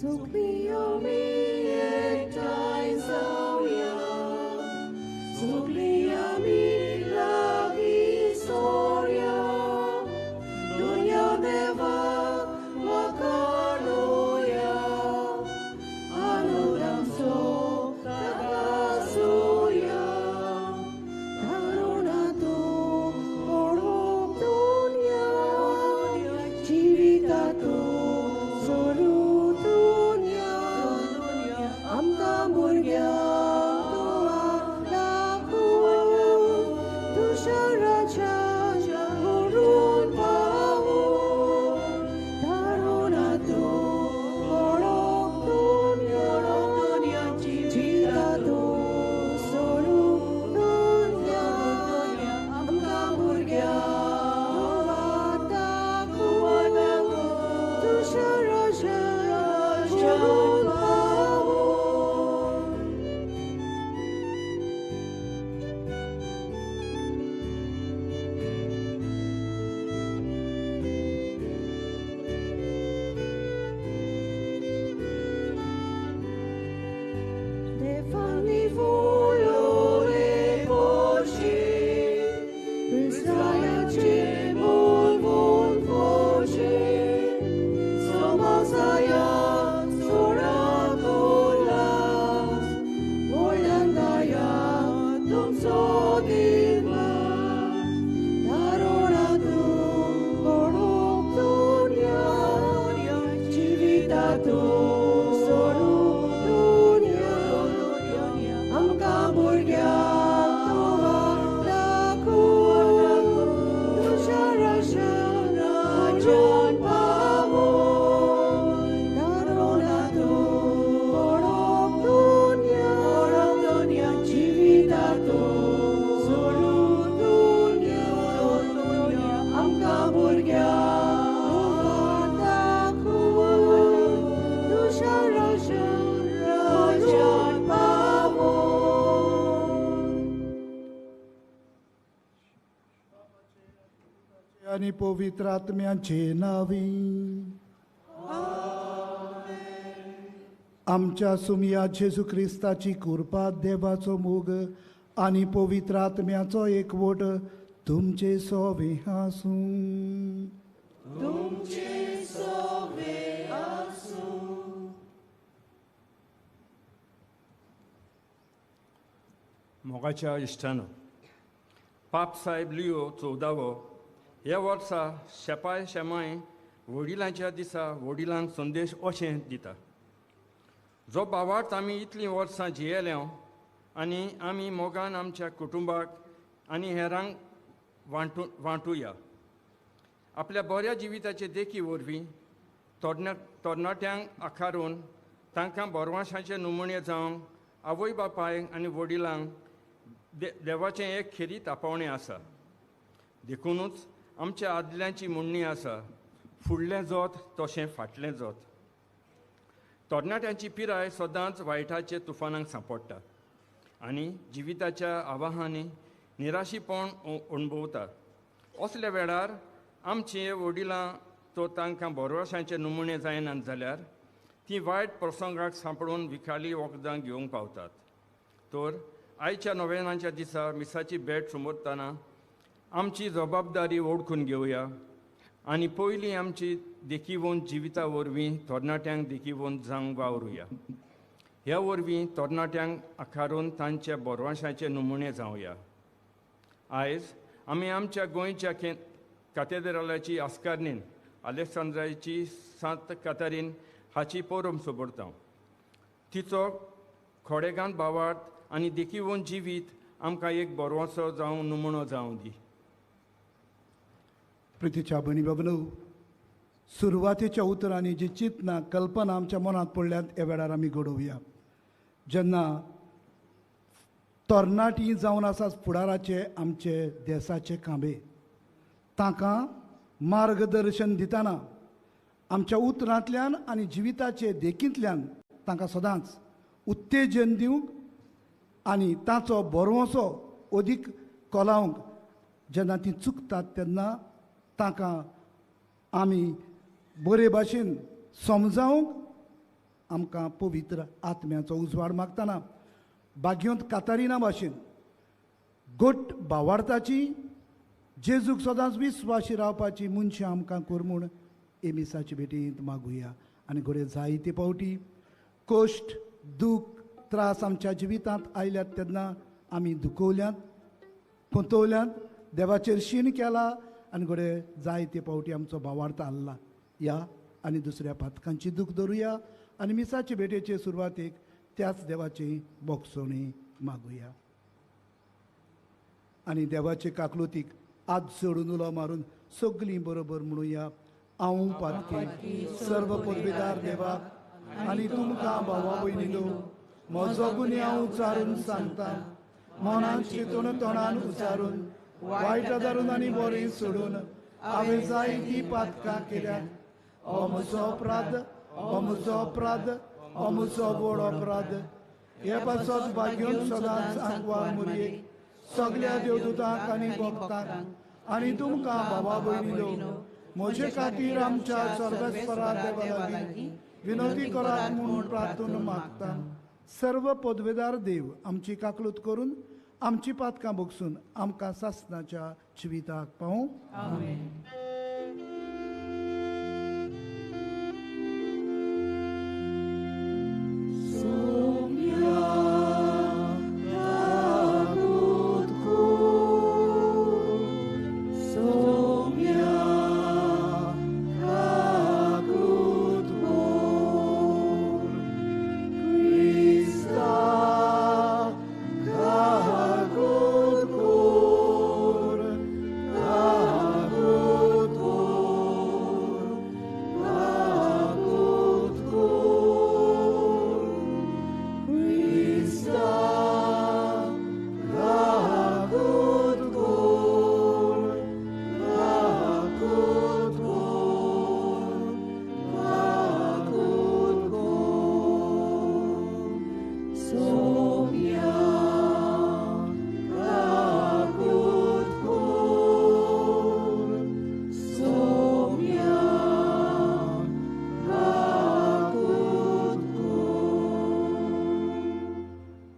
सगळीं आमी एकठांय जावया, सगळीं आमी लागीं सोरया, दुनिया देवाक वखाणुया, आनंदाचो ताकासुया. दारुणा तूं पळोवंक दुनिया, जिविता तूं सोडू दुनिया, आमकां भुरग्यांक तूं दाखोव, तुज्या राज्यान व्हरून पावोव. दारुणा तूं पळोवंक दुनिया, जिविता तूं सोडू दुनिया, आमकां भुरग्यांक तूं दाखोव, तुज्या राज्यान व्हरून पावोव. देवांनी फुलोले पोशी, क्रिस्ताचे बोलवून पोशी, समाजाया सोडा तुलास, व्हडल्यान गाया तुमचो दिवस. दारुणा तूं पळोवंक दुनिया, जिविता तूं सोडू दुनिया, आमकां भुरग्यांक तूं दाखोव, तुज्या राज्यान व्हरून पावोव. दारुणा तूं पळोवंक दुनिया, जिविता तूं सोडू दुनिया, आमकां भुरग्यांक तूं दाखोव, तुज्या राज्यान व्हरून पावोव. आनी पवित्र आत्म्याचे नावी आमच्या सुमया जेजू क्रिस्ताची कृपा, देवाचो मोग आनी पवित्र आत्म्याचो एकवट तुमचे सोवे आसूं. तुमचे सोवे आसूं. मोगाच्या इश्टानो, पाप साहेब लियो 14वो ह्या वर्सा शेपाय शेमाय वडिलांच्या दिसा वडिलांक संदेश अशें दिता. जो भावार्थ आमी इतलीं वर्सां जियेल्या आनी आमी मोगान आमच्या कुटुंबाक आनी हेरांक वांटुया. आपल्या बऱ्या जिविताचे देखी वरवीं तरणाट्यांक आकारून तांकां बरवाशाचे नमुने जावंक आवय बापायक आनी वडिलांक देवाचें एक खेरीत आपोवणें आसा. देखुनूच आमच्या आदल्यांची म्हणणी आसा, फुडलें जोत तशें फाटलें जोत. तरणाट्यांची पिराय सदांच वायटाचे तुफानांक सांपडटा आनी जिविताच्या आवाहांनी निराशीपण अणभवता. असल्या वेळार आमचे वडिलां तो तांकां बरवशांचे नमुने जायनात जाल्यार ती वायट प्रसंगाक सांपडून विखाली वखदां घेवंक पावतात. तर आयच्या नोवेनाच्या दिसा मिसाची भेट समजतना आमची जबाबदारी वळखून घेवया आनी पयलीं आमची देखीवंत जिविता वरवीं तरणाट्यांक देखीवंत जावंक वावरुया. ह्या वरवीं तरणाट्यांक आकारून तांच्या बरवाशाचे नमुने जावया. आयज आमी आमच्या गोंयच्या कातेद्रालाची आस्कारनीन आलेक्सांद्राची सांत कातारीन हाची परब सोबरता. तिचो खोडेगांत भावार्थ आनी देखीवंत जिवीत आमकां एक बरवासो जावं नमुनो जावं दी. प्रितीच्या भयणी बाबनो, सुरवातेच्या उतरांनी जी चिंतना कल्पना आमच्या मनांत पडल्यात ह्या वेळार आमी घडोवया. जेन्ना तरणाटी जावन आसा फुडाराचे आमचे देसाचे खांबे, तांकां मार्गदर्शन दितना आमच्या उतरांतल्यान आनी जिविताचे देखींतल्यान तांकां सदांच उत्तेजन दिवंक आनी ताचो भरवंसो अदीक कोलावंक जेन्ना ती चुकतात तेन्ना तांकां आमी बरे भाशेन समजावंक आमकां पवित्र आत्म्याचो उजवाड मागतना भाग्योंत कातारिना भाशेन गोट भावार्थाची जेजूक सदांच विस्वाशी रावपाची मनशां आमकां कर म्हूण एमिसाचे भेटींत मागुया. आनी घडये जायते फावटी कश्ट दूख त्रास आमच्या जिवितांत आयल्यात तेन्ना आमी दुखवल्यात खंतवल्यात, देवाचेर शीण केला आनी घडये जायते फावटी आमचो भावार्थ हाल्ला. या आनी दुसऱ्या पातकांची दूख धरुया आनी मिसाचे भेटेचे सुरवातेक त्याच देवाची बोगसोणी मागुया. आनी देवाचे काकलुतीक आज सोडून उलो मारून सगळीं बरोबर म्हणुया, हांव पातकी सर्व पदवीदार देवाक आनी तुमकां भावा भयणीनो म्हजो गुन्यांव उचारून सांगता, मनान चिंतून तोंडान उचारून वायट धरून आनी बरें सोडून हांवें जायतीं पातकां केल्यात. हो म्हजो अपराध, हो म्हजो अपराध, हो म्हजो व्हड अपराध. हे पासत भाग्योन सदांच आंकवार मुरयेक सगळ्या देवदूतांक आनी भक्तांक आनी तुमकां भावा भयणीनो म्हजे खातीर आमच्या सर्वेस्परा देवा लागीं विनंती करात म्हूण प्रार्थना मागता. सर्व पदवेदार देव आमची काकलूत करून आमची पातकां भोगसून आमकां सासणाच्या जिविताक पावूं. आमेन.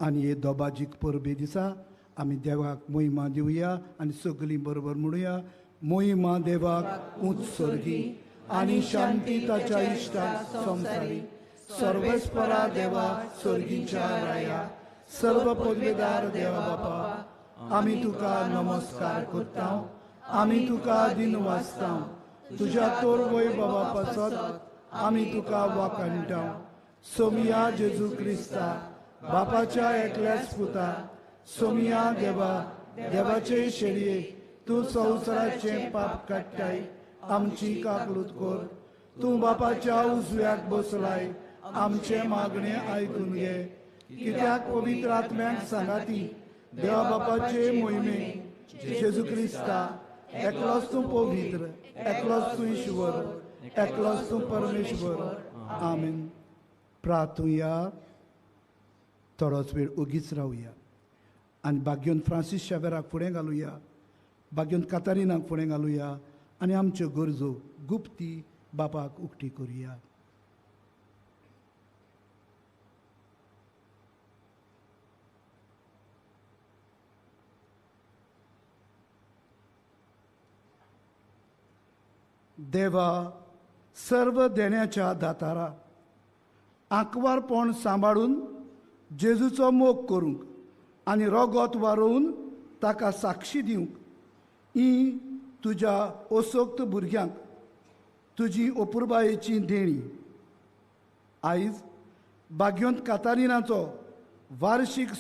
आनी हे दोबाजीक परबे दिसा आमी देवाक मोहिमा दिवया आनी सगळीं बरोबर म्हणुया, मोहिमा देवाक उंच सर्गी आनी शांती ताच्या इश्टाक संवसारी. सर्वेस्परा देवा सर्गीच्या राया सर्व पदवेदार देवा बापा, आमी तुका नमस्कार करता, आमी तुका दिन वाचता, तुज्या तोर बाबा पासत आमी तुका वाखाणटा. सोमिया जेजू क्रिस्ता बापाच्या एकल्याच पुता, सोमिया देवा देवाचे शेळये तूं संवसाराचें पाप काडटाय, आमची काकलूत कर. तूं बापाच्या उजव्याक बसलाय, आमचें मागणें आयकून घे. कित्याक पवित्र आत्म्याक सांगाती देवा बापाचे मोहिमे जेजू क्रिस्ता एकलोच तूं पवित्र, एकलोच तूं ईश्वर, एकलोच तूं परमेश्वर. आमेन. प्रार्थुया. थोडोच वेळ ओगीच रावया आनी भाग्योन फ्रांसीस शावेराक फुडें घालुया, भाग्योन कातारिनाक फुडें घालुया आनी आमच्यो गरजो गुप्ती बापाक उक्ती करुया. देवा सर्व देण्याच्या दातारा, आंकवारपण सांबाळून जेजूचो मोग करूंक आनी रोगोत वारोवन ताका साक्षी दिवंक ही तुज्या असोक्त भुरग्यांक तुजी अपुरबायेची देणी. आयज भाग्योंत कातारिनाचो वार्षीक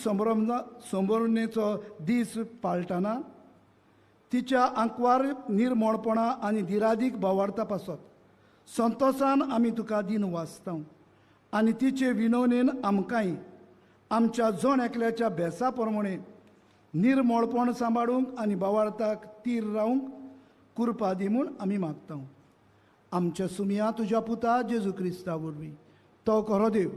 संभ्रमणेचो दीस पाळटना तिच्या आंकवार निर्मोणपणा आनी दिरादीक भावार्था पासत संतोसान आमी तुका दिन वाचता आनी तिचे विनवणेन आमकांय आमच्या जण एकल्याच्या भेसा प्रमाणे निर्मोळपण सांबाळूंक आनी भावार्थाक तीर रावंक कुरपा दी म्हूण आमी मागता. आमच्या सुमया तुज्या पुता जेजू क्रिस्ता वरवीं तो खरो देव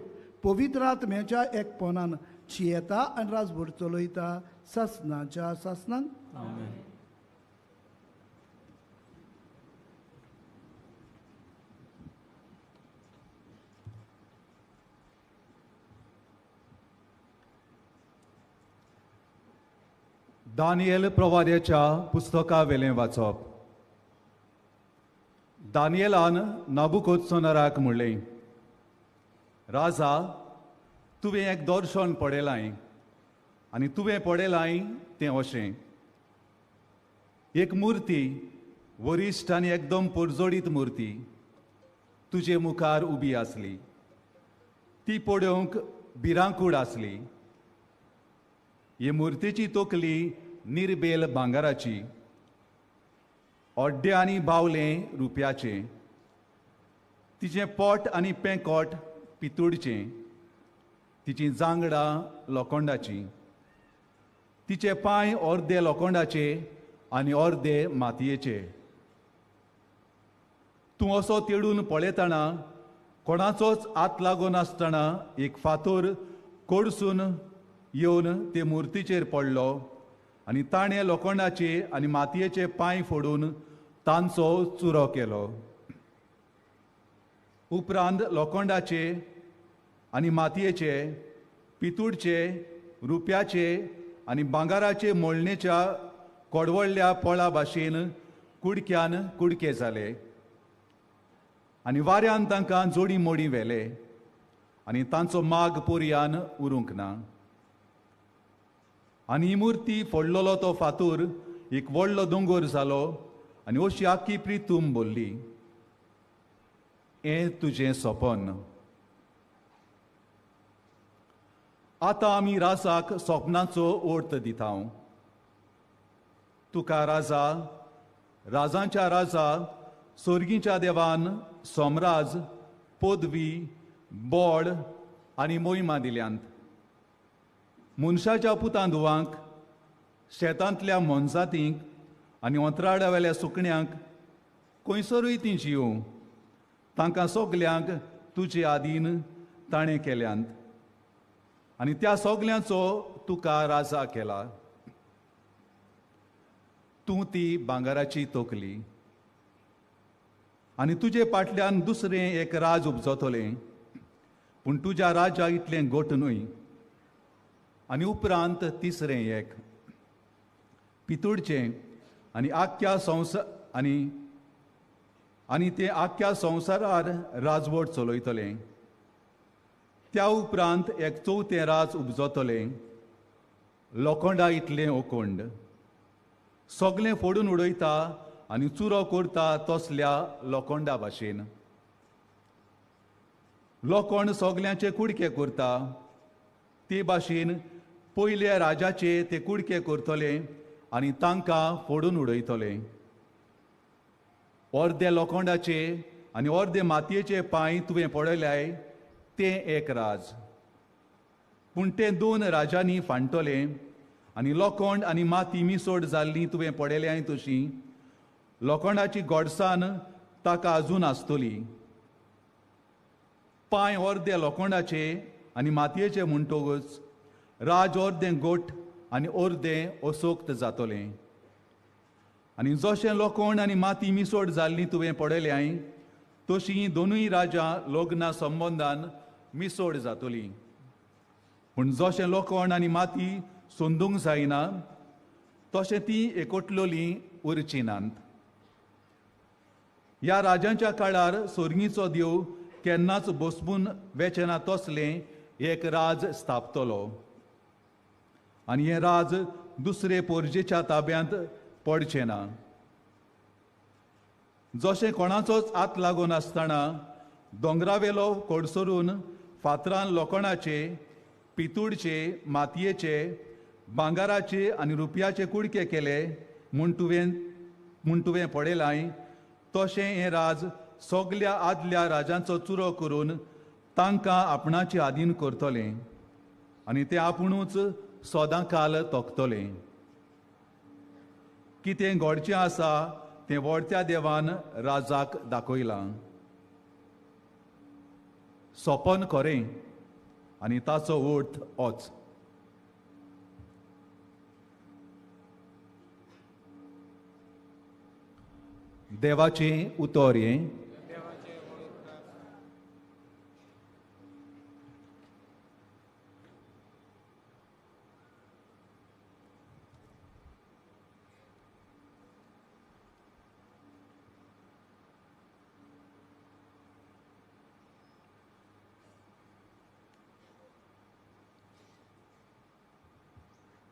पवित्र आत्म्याच्या एकपणान चियेता आनी राजभर चलयता सासनाच्या सासनान. आमेन. दानियल प्रवाद्याच्या पुस्तका वेलें वाचप. दानियलान नाबुकोदोनोराक म्हणलें, राजा, तुवें एक दर्शन पळयलां आनी तुवें पळयलां तें अशें, एक मुर्ती, वरिश्ठ आनी एकदम परजोडीत मुर्ती तुजे मुखार उबी आसली. ती पळोवंक भिरांकूळ आसली. हे मुर्तीची तकली निर्बेल भांगराची, अड्डे आनी बावलें रुप्याचें, तिचें पोट आनी पेंकोट पितूळचें, तिचीं जांगडां लोखंडाचीं, तिचे पांय अर्दे लोखंडाचे आनी अर्दे मातयेचे. तूं असो तेडून पळयतना कोणाचोच हात लागून आसतना एक फातोर कोडसून येवन ते मुर्तीचेर पडलो आनी ताणें लोखंडाचे आनी मातयेचे पांय फोडून तांचो चुरो केलो. उपरांत लोखंडाचे आनी मातयेचे, पितूळचे, रुप्याचे आनी भांगराचे मोळणेच्या कोडवडल्या पोळा भाशेन कुडक्यान कुडके जाले आनी वाऱ्यान तांकां जोडी मोडी व्हेले आनी तांचो माग पोरयान उरूंक ना. आनी ही मुर्ती फोडलेलो तो फातोर एक व्हडलो दोंगोर जालो आनी अशी आख्खी प्रितूम बोल्ली. हें तुजें सपन. आतां आमी राजाक सपनाचो अर्थ दिता. तुका राजा, राजांच्या राजा, सोर्गीच्या देवान सोमराज, पदवी, बळ आनी मोहिमा दिल्यांत. मनशाच्या पुतां धुवांक, शेतांतल्या मोनजातींक आनी अंतराळावेल्या सुकण्यांक खंयसरूय तीं जियों, तांकां सगल्यांक तुजे आदीन ताणें केल्यांत आनी त्या सगल्यांचो तुका राजा केला. तूं ती भांगराची तकली आनी तुजे फाटल्यान दुसरें एक राज उपजतलें, पूण तुज्या राजा इतलें गोट न्हय. आनी उपरांत तिसरें एक पितूळचें आनी आख्ख्या संवसार आनी तें आख्ख्या संवसारार राजवट चलयतलें. त्या उपरांत एक चवथें राज उपजतलें, लोखंडा इतलें ओकोंड, सगलें फोडून उडयता आनी चुरो करता तसल्या लोखंडा भाशेन. लोखंड सगल्यांचे कुडके करता ते भाशेन पयल्या राजाचे ते कुडके करतले आनी तांकां फोडून उडयतले. अर्दे लोखंडाचे आनी अर्दे मातयेचे पांय तुवें पळयल्याय तें एक राज, पूण तें दोन राजांनी फांडटलें आनी लोखंड आनी माती मिसोड जाल्ली तुवें पळयल्याय तशी लोखंडाची गोडसाण ताका आजून आसतली. पांय अर्दे लोखंडाचे आनी मातयेचे म्हणटकच राज अर्दें गोट आनी अर्दें असोक्त जातलें. आनी जशें लोखंड आनी माती मिसोड जाल्ली तुवें पळयल्याय तशी दोनूय राजा लग्ना संबंदान मिसोड जातली. पूण जशें लोखंड आनी माती सोंदूंक जायना तशें ती एकटलोली उरची नात. ह्या राजांच्या काळार सोर्गीचो देव केन्नाच बसपून वेचेना तसलें एक राज स्थापतलो आनी हें राज दुसरे पोरजेच्या ताब्यांत पडचें ना. जशें कोणाचोच हात लागून आसतना दोंगरावेलो कोडसरून फातरान लोखणाचे, पितूळचे, मातयेचे, भांगराचे आनी रुपयाचे कुडके केले म्हूण तुवें पळयलां तशें हें राज सगल्या आदल्या राजांचो चुरो करून तांकां आपणाचे आदीन करतलें आनी तें आपुणूच सदां काल तोखतलें. कितें घडचें आसा तें व्हडत्या देवान राजाक दाखयलां. सपन खरें आनी ताचो अर्थ होच. देवाचें उतर हें.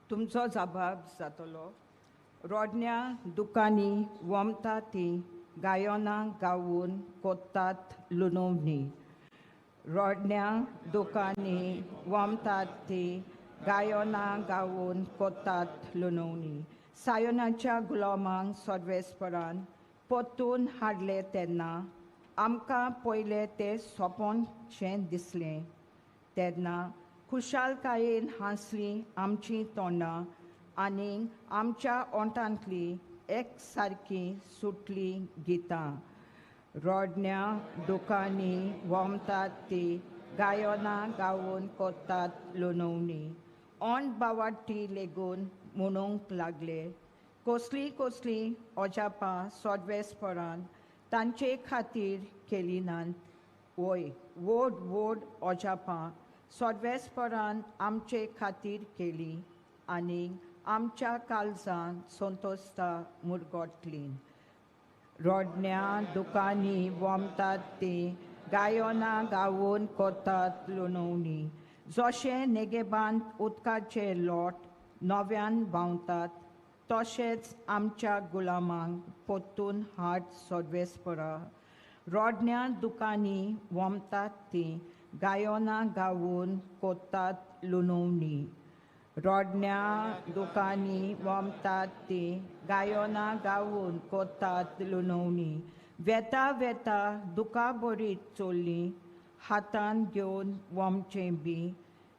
तुमचो जबाब जातलो रोडण्या दुकांनी वमता ती गायनां गावून कोत्तात लुनोवणी. रोडण्या दुकांनी वमतात ती गायनां गावून कोत्तात लुनोवणी. सायोनाच्या गुलामांक सर्वेस्परान परतून हाडले तेन्ना आमकां पयलें तें सोंपनशें दिसलें. तेन्ना खुशालकायेन हांसलीं आमचीं तोंडां आनी आमच्या ओंठांतलीं एक सारकीं सुटलीं गितां. रोडण्या दुकांनी वमतात ती गायनां गावून कोत्तात लुनोवणी. ओंठ बावाटी लेगून म्हणूंक लागले कसलीं कसलीं अजापां सोदवेसपरान तांचे खातीर केली नात. वय व्हड व्हड अजापां सोदवेसपरान आमचे खातीर केली आनी आमच्या काळजान संतोस्ता मुरगोटली. रोडण्या दुकांनी वमतात ती गायनां गावून कोतात लुनोवणी. जशें नेगेबांत उदकाचे लोट नव्यान व्हांवतात तशेंच आमच्या गुलामांक परतून हाड सोदवेसपरा. रोडण्या दुकांनी वमतात ती गायनां गावून कोत्तात लुनोवणी. रोडण्या दुकांनी वमतात ती गायनां गावून कोत्तात लुनोवणी. वेता वेता दुकां बरीत चोल्ली हातान घेवन वमचें बी.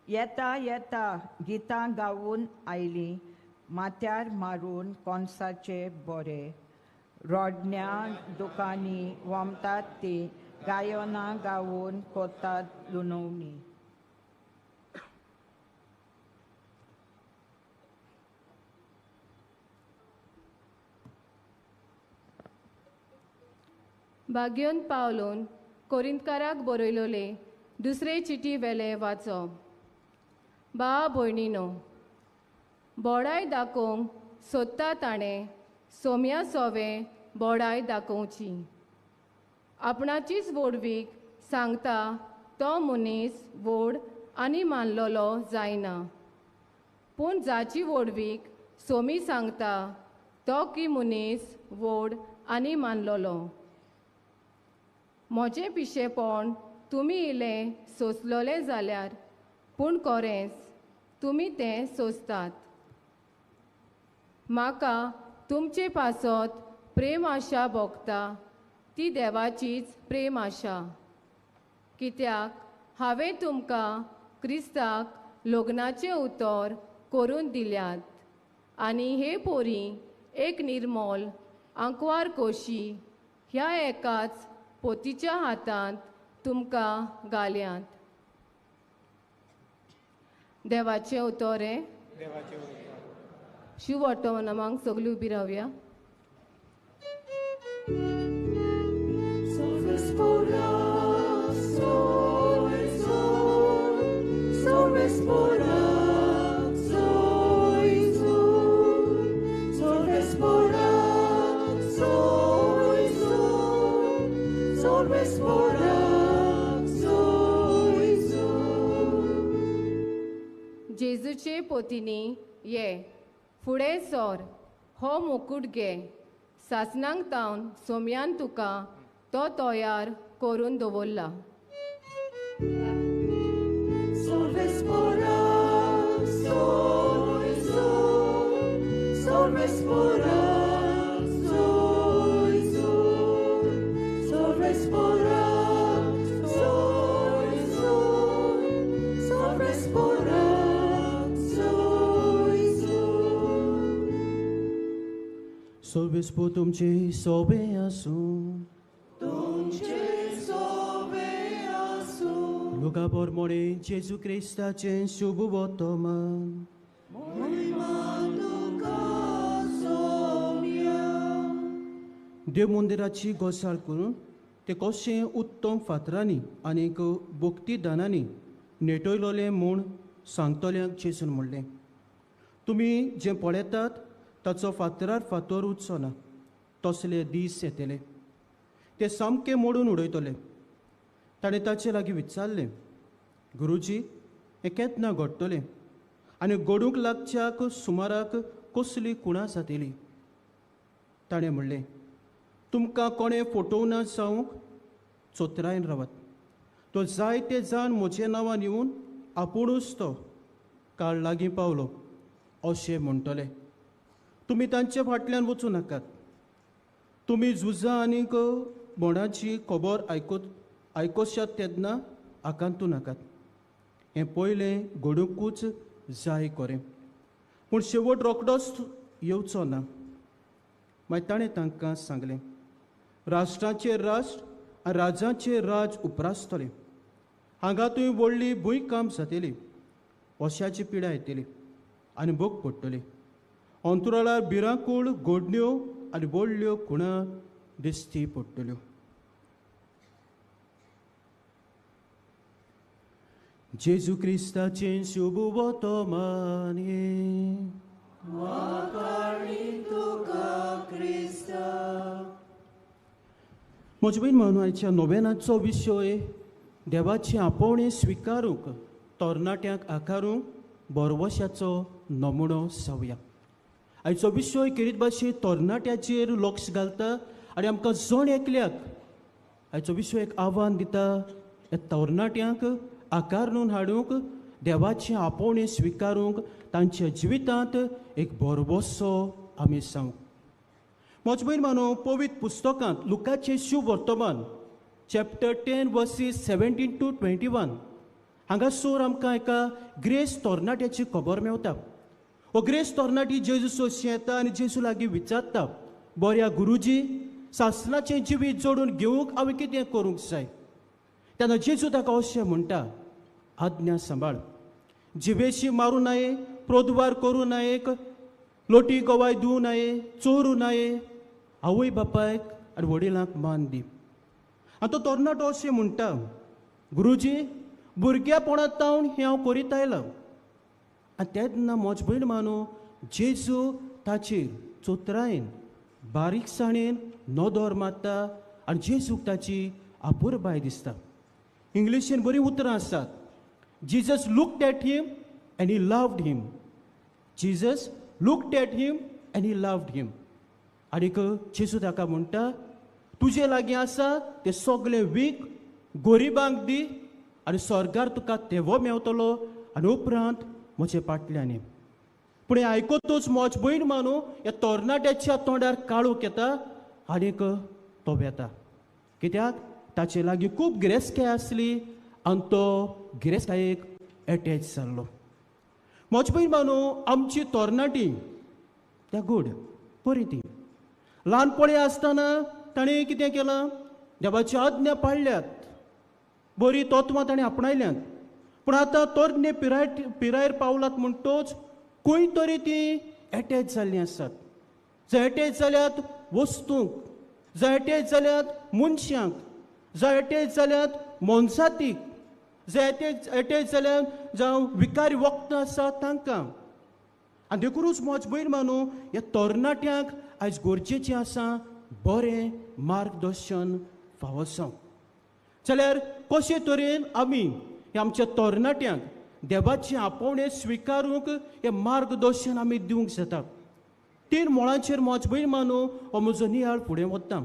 येता येता गितां गावून आयलीं माथ्यार मारून कोनसाचे बोरे. रोडण्या दुकांनी वमतात ती गायनां गावून कोत्तात लुनोवणी. भाग्योन पावलोन कोरिंतकाराक बरयलोले दुसरे चिटी वेले वाचो. बा भयणीनो, बोडाय दाखोवंक सोदता ताणें सोम्या सोवे बोडाय दाखोवची. आपणाचीच व्हडवीक सांगता तो मनीस व्हड आनी मानलोलो जायना, पूण जाची व्हडवीक सोमी सांगता तो की मनीस व्हड आनी मानलोलो. म्हजें पिशेपण तुमी इल्लें सोंसलोलें जाल्यार, पूण कोरेंच तुमी तें सोंसतात. म्हाका तुमचे पासत प्रेम आशा भोगता ती देवाचीच प्रेम आशा. कित्याक हांवें तुमकां क्रिस्ताक लग्नाचें उतर करून दिल्यात आनी हे पोरी एक निर्मोल आंकवार कोशी ह्या एकाच पोतीच्या हातांत तुमकां घाल्यात. देवाचें उतर हें. शिव ऑटोनामांक सगळीं उबी रावया. जेजूचे पोतीनी ये फुडें सोर, हो मुकूट घे. सासणांक तावन सोम्यान तुका तो तयार करून दवरला. सर्वेस्पो तुमचे सोबे आसूं. तुमचे सोबे आसूं. लुका पोरमोणे जेजू क्रिस्ताचें शुभ वर्तमान. महिमा तुका सोम्या. देव मंदिराची गोसाळ करून ते कशें उत्तम फातरांनी आनीक भक्ती दानांनी नेटयलोलें म्हूण सांगतल्यांक जेजून म्हणलें, तुमी जें पळयतात ताचो फातरार फातर उरचो ना, तसले दीस येतले ते सामके मोडून उडयतले. ताणें ताचे लागीं विचारलें, गुरुजी हें केन्ना घडटलें आनी घडूंक लागच्याक सुमाराक कसली कुणां जातली. ताणें म्हणलें, तुमकां कोणें फटोवना जावंक चोत्रायन रावात. तो जायते जाण म्हजे नांवान येवन आपुणूच तो काळ लागीं पावलो अशें म्हणटले. तुमी तांचे फाटल्यान वचूं नाकात. तुमी झुजां आनीक बोंडाची खबर आयकोशात तेन्ना आकांतू नाकात. हें पयलें घडुंकूच जाय कोरें, पूण शेवट रोखडोच येवचो ना. मागीर ताणें तांकां सांगलें, राष्ट्राचेर राष्ट्र आनी राजाचेर राज उप्रासतलें. हांगा थंय व्हडली भूंयकांप जातली, वश्याची पिडा येतली आनी भोग पडटली. अंतराळार भिरांकूळ घडण्यो आनी व्हडल्यो खुणां दिश्टी पडटल्यो. जेजू क्रिस्ताचें शुभ वर्तमान. म्हज्या भयण भावांनो, आयच्या नोवेनाचो विशय देवाचें आपोवणें स्विकारूंक तरणाट्यांक आकारूंक बरवशाचो नमुनो जावया. आयचो विशय खेरीत भाशेन तरणाट्याचेर लक्ष घालता आनी आमकां जण एकल्याक आयचो विशय एक आव्हान दिता, ह्या तरणाट्यांक आकारून हाडूंक देवाचें आपोवणें स्विकारूंक तांच्या जिवितांत एक भरवसो आमी जावंक. म्हज्या भयण भावांनो, पवित्र पुस्तकांत लुकाचें शुभ वर्तमान चॅप्टर 10 वर्सीस 17 to 21 हांगासर आमकां एका ग्रेस तरणाट्याची खबर मेवता. हो ग्रेस तरणाटी जेजू सोशी येता आनी जेजू लागीं विचारता, बऱ्या गुरुजी, सासणाचें जिवीत जोडून घेवंक हांवें कितें करूंक जाय? तेन्ना जेजू ताका अशें म्हणटा, आज्ञा सांबाळ, जिवेशी मारूं नये, प्रोद्वार करूं नये, लोटी गवाय दिवं नये, चोरूं नये, आवय बापायक आनी वडिलांक मान दी. आनी तो तरणाटो अशें म्हणटा, गुरुजी, भुरग्यापणांत तावन हें हांव करीत आयलां. आनी तेन्ना म्हज भयण मानू जेजू ताचेर चोत्रायेन बारीकसाणेन नदर मारता आनी जेजूक ताची आपुरबाय दिसता. इंग्लिशीन बरीं उतरां आसात, Jesus looked at him and he loved him. Jesus looked at him and he loved him. आनीक जेजू ताका म्हणटा, तुजे लागीं आसा तें सगळें वीक गरिबांक दी आनी स्वर्गार तुका तेवो मेवतलो आनी उपरांत म्हजे फाटल्यान. पूण हें आयकतूच म्हज भयण मानू ह्या तरणाट्याच्या तोंडार काळोख येता आनीक तो वेता. कित्याक ताचे लागीं खूब गिरेस्तकाय आसली आनी तो गिरेस्तकायेक एटॅच जाल्लो. म्हज भयण मानू, आमची तरणाटी त्या गूड बरी ती ल्हानपणी आसतना ताणें कितें केलां, देवाची आज्ञा पाळल्यात, बरी तत्वां ताणें आपणायल्यांत. पूण आतां तरणे पिरायेर पावलात म्हणटोच खंय तरी ती एटॅच जाल्लीं आसात. जंय एटॅच जाल्यात वस्तूंक, जंय एटॅच जाल्यात मनशांक, जंय एटॅच जाल्यात मोनजातीक, जंय एटॅच जाल्यात जावं विकारी वखदां आसात तांकां. आनी देखूनच म्हज भयण मानू ह्या तरणाट्यांक आयज गरजेचें आसा बरें मार्गदर्शन फावो जावं. जाल्यार कशे तरेन आमी ह्या आमच्या तरणाट्यांक देवाचें आपोवणें स्विकारूंक हें मार्गदर्शन आमी दिवंक जाता? तीन मळांचेर म्हज भयण मानू हो म्हजो नियाळ फुडें वता.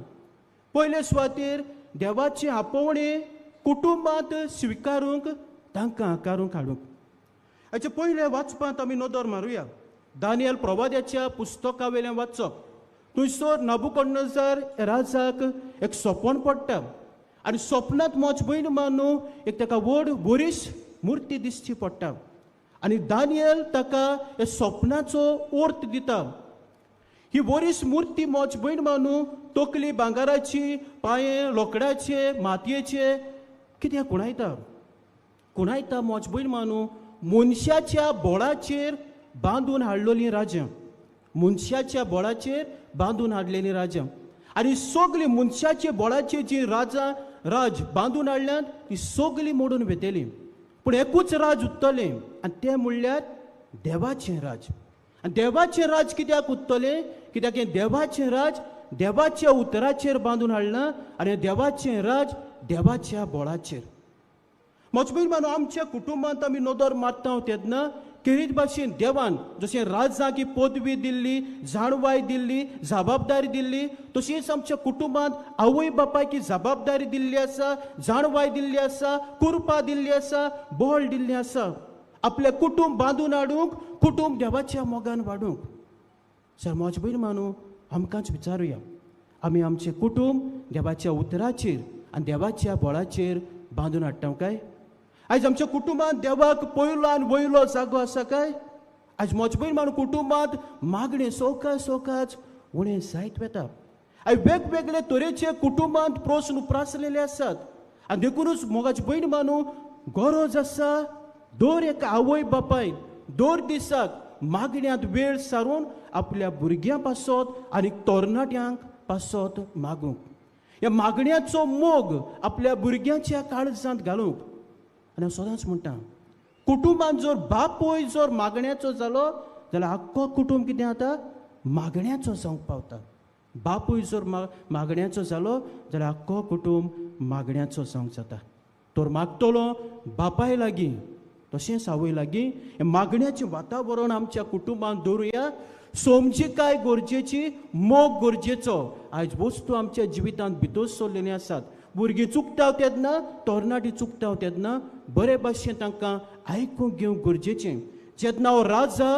पयले सुवातेर देवाचें आपोवणें कुटुंबांत स्विकारूंक तांकां आकारूंक हाडूंक. हाचे पयले वाचपांत आमी नदर मारुया. दानियल प्रवाद्याच्या पुस्तका वयल्यान वाचप. थंयसर नबुकदनेझर राजाक एक सपन पडटा आनी सपनांत म्हज भयण मानू एक ताका व्हड बरीच मुर्ती दिसची पडटा आनी दानियल ताका ह्या सपनाचो अर्थ दिता. ही बरीच मुर्ती म्हज भयण मानू तकली भांगराची, पांये लोकडाचे, मातयेचे, कितें खुणायता खुणायता म्हज भयण मानू मनशाच्या बोळाचेर बांदून हाडलेलीं राज्यां, मनशाच्या बोळाचेर बांदून हाडलेलीं राज्यां. आनी सगळीं मनशाच्या बोळाचेर जीं राजां राज बांदून हाडल्यांत ती सगळीं मोडून वेतलीं, पूण एकूच राज उरतलें आनी तें म्हणल्यार देवाचें राज. आनी देवाचें राज कित्याक उरतलें? कित्याक हें देवाचें राज देवाच्या उतराचेर बांदून हाडलां आनी देवाचें राज देवाच्या बोळाचेर. म्हज भयण मानू आमच्या कुटुंबांत आमी नदर मारता तेन्ना खेरीत भाशेन देवान जशें राजाक ही पदवी दिल्ली, जाणवाय दिल्ली, जबाबदारी दिल्ली, तशीच आमच्या कुटुंबांत आवय बापायक ही जबाबदारी दिल्ली आसा, जाणवाय दिल्ली आसा, कुरपा दिल्ली आसा, बळ दिल्ली आसा आपलें कुटुंब बांदून हाडूंक, कुटुंब देवाच्या मोगान वाडूंक. सर म्हजे भयण मानू आमकांच विचारुया, आमी आमचें कुटुंब देवाच्या उतराचेर आनी देवाच्या बळाचेर बांदून हाडटा काय? आयज आमच्या कुटुंबांत देवाक पयलो आनी वयलो जागो आसा काय? आयज म्हजे भयण मानू कुटुंबांत मागणें सवकास सवकास उणें जायत वता. आयज वेगवेगळे तरेचे कुटुंबांत प्रस्न उप्रासलेले आसात आनी देखुनूच मोगाची भयण मानू गरज आसा दर एका आवय बापायन दर दिसाक मागण्यांत वेळ सारून आपल्या भुरग्यां पासत आनी तरणाट्यांक पासत मागूंक, ह्या मागण्याचो मोग आपल्या भुरग्यांच्या काळजांत घालूंक. आनी हांव सदांच म्हणटा, कुटुंबांत जर बापूय जर मागण्याचो जालो जाल्यार आख्खो कुटुंब कितें जाता, मागण्याचो जावंक पावता. बापूय जर मागण्याचो जालो जाल्यार आख्खो कुटुंब मागण्याचो जावंक जाता. तर मागतलो बापाय लागीं तशेंच आवय लागीं हें मागण्याचें वातावरण आमच्या कुटुंबांत दवरुया. समजिकाय गरजेची, मोग गरजेचो. आयज वस्तू आमच्या जिवितांत भितर सरलेली आसात. भुरगीं चुकता तेन्ना, तरणाटीं चुकता तेन्ना बरे भाशेन तांकां आयकूंक घेवंक गरजेचें. जेन्ना हो राजा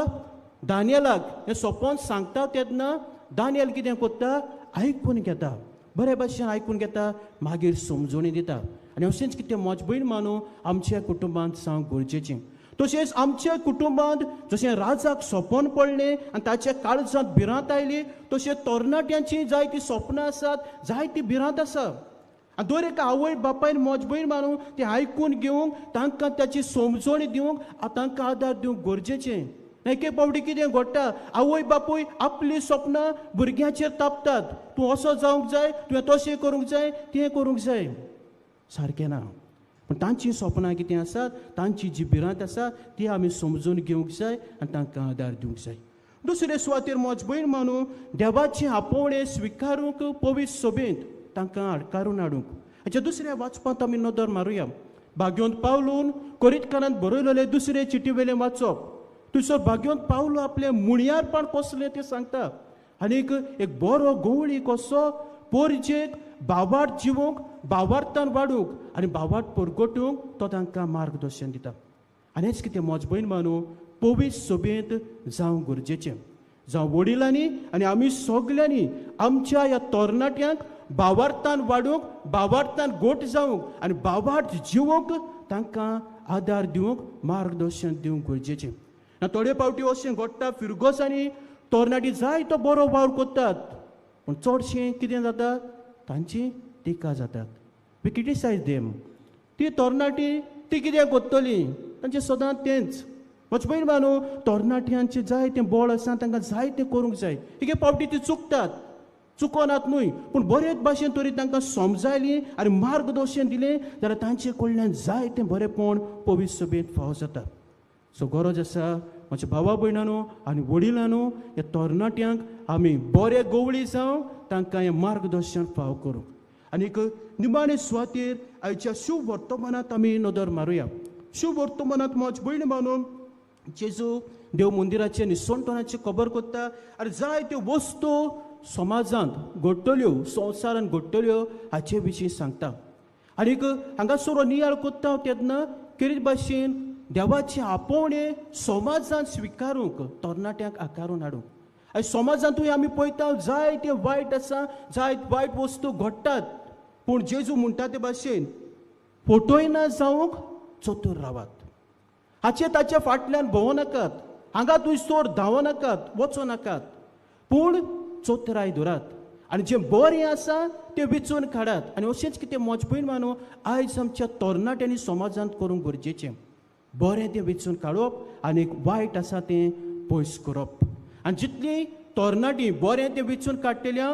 दानियलाक हें सोंपोन सांगता तेन्ना दानियल कितें करता, आयकून घेता, बरे भाशेन आयकून घेता, मागीर समजोणी दिता. आनी अशेंच कितें म्हज भयण मानू आमच्या कुटुंबांत जावंक गरजेचें. तशेंच आमच्या कुटुंबांत जशें राजाक सपन पडलें आनी ताच्या काळजांत भिरांत आयली, तशें तरणाट्यांची जायतीं सपनां आसात, जायती भिरांत आसा. आनी दर एका आवय बापायन म्हज भयण मानू तें आयकून घेवंक, तांकां ताची समजोणी दिवंक, तांकां आदार दिवंक गरजेचें. एक एक फावटी कितें घडटा, आवय बापूय आपलीं सपनां भुरग्यांचेर तापतात, तूं असो जावंक जाय, तुवें तशें करूंक जाय, तें करूंक जाय. सारकें ना. पूण तांचीं सपनां कितें आसात, तांची जी भिरांत आसा ती आमी समजून घेवंक जाय आनी तांकां आदार दिवंक जाय. दुसरे सुवातेर म्हज भयण मानू देवाचें आपोवणें स्विकारूंक पवित्र सभेंत तांकां आडकारून हाडूंक. हाच्या दुसऱ्या वाचपांत आमी नदर मारुया. भाग्योंत पावलून कोरितकारांत बरयलेले दुसरे चिटी वेलें वाचप. थंयसर भाग्योंत पावलो आपलें मुणयारपण कसलें तें सांगता आनीक एक बरो गवळी कसो पोरजेक भावार्थ जिवूंक, भावार्थान वाडूंक आनी भावार्थ परगटूंक तो तांकां मार्गदर्शन दिता. आनी हेच कितें म्हज भयण मानू पवित्र सभेंत जावंक गरजेचें. जावं वडिलांनी आनी आमी सगल्यांनी आमच्या ह्या तरणाट्यांक भावार्थान वाडूंक, भावार्थान गोट जावंक आनी भावार्थ जिवूंक तांकां आदार दिवंक, मार्गदर्शन दिवंक गरजेचें. ना थोडे फावटी अशें घडटा, फिरगोसांनी तरणाटी जाय तो बरो वावर करतात, पूण चडशें कितें जाता, तांची टिका जातात. We criticise them. ती तरणाटी ती कितें करतली, तांचें सदांच तेंच. म्हज भयण मानू तरणाट्यांचें जाय तें बळ आसा, तांकां जाय तें करूंक जाय. एक फावटी ती चुकतात, चुकोनात न्हय, पूण बरेच भाशेन तरी तांकां समजायली आनी मार्गदर्शन दिलें जाल्यार तांचे कडल्यान जाय तें बरेंपण पवित्र सभेंत फावो जाता. सो गरज आसा म्हज्या भावा भयणांनो आनी वडिलांनो, ह्या तरणाट्यांक आमी बरे गवळी जावं तांकां हें मार्गदर्शन फावो करूंक. आनीक निमाणे सुवातेर आयच्या शुभ वर्तमानांत आमी नदर मारुया. शुभ वर्तमानांत म्हज भयण मानून जेजू देव मंदिराचें निसणटणाचें खबर करता आनी जायत्यो वस्तू समाजांत घडटल्यो, संवसारांत घडटल्यो हाचे विशीं सांगता. आनीक हांगासर नियाळ करता तेन्ना खेरीत भाशेन देवाचें आपोवणें समाजांत स्विकारूंक तरणाट्यांक आकारून हाडूंक. आनी समाजांतूय आमी पळयता जायते वायट आसा, जायत वायट वस्तू घडटात, पूण जेजू म्हणटा ते भाशेन फटयना जावंक चतूर रावात, हाचे ताच्या फाटल्यान भोंवो नाकात, हांगा थंयसर धांवो नाकात, वचो नाकात, पूण चतुराय धरात आनी जें बरें आसा तें विचून काडात. आनी अशेंच कितें म्हज भयण मानू आयज आमच्या तरणाट्यांनी समाजांत करूंक गरजेचें, बरें तें वेंचून काडप आनी वायट आसा तें पयस करप. आनी जितलीं तरणाटीं बरें तें वेंचून काडटल्या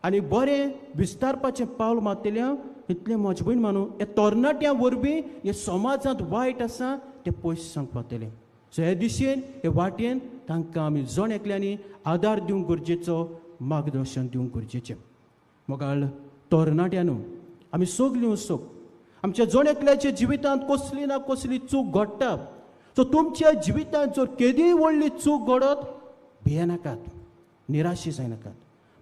आनी बरें विस्तारपाचें पावल मारतल्या तितलें म्हजें भयण मानू ह्या तरणाट्यां वरवीं हें समाजांत वायट आसा तें पयस जावंक पावतलें. सो हे दिशेन हे वाटेन तांकां आमी जण एकल्यांनी आदार दिवंक गरजेचो, मार्गदर्शन दिवंक गरजेचें. मोगाळ तरणाट्यांनो, आमी सगलीं उसोक आमच्या जण एकल्याच्या जिवितांत कसली ना कसली चूक घडटा. सो तुमच्या जिवितांत जर केदीय व्हडली चूक घडत भियेनाकात, निराशी जायनाकात.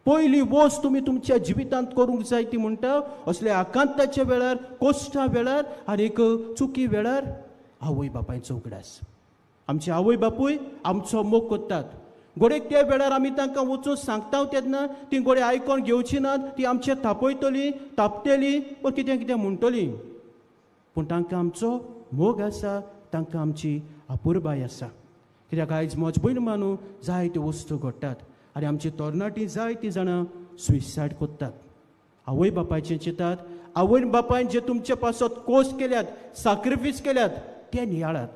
पयली वस्त तुमी तुमच्या जिवितांत करूंक जाय ती म्हणटा असल्या आकांताच्या वेळार, कोश्टा वेळार आनी चुकी वेळार आवय बापायचो उगडास. आमचे आवय बापूय आमचो मोग करतात. घडयेक त्या वेळार आमी तांकां वचून सांगता तेन्ना ती घडये आयकोन घेवची नात, ती आमचेर तापयतली, तापतली वा कितें कितें म्हणटली. पूण तांकां आमचो मोग आसा, तांकां आमची अपुरबाय आसा. कित्याक आयज म्हज भयण मानू जायत्यो वस्तू घडटात आनी आमची तरणाटीं जायतीं जाणां सुसायड करतात. आवय बापायचें चिंतात, आवय बापायन जे तुमचे पासत कोस केल्यात, साक्रिफीस केल्यात ते नियाळात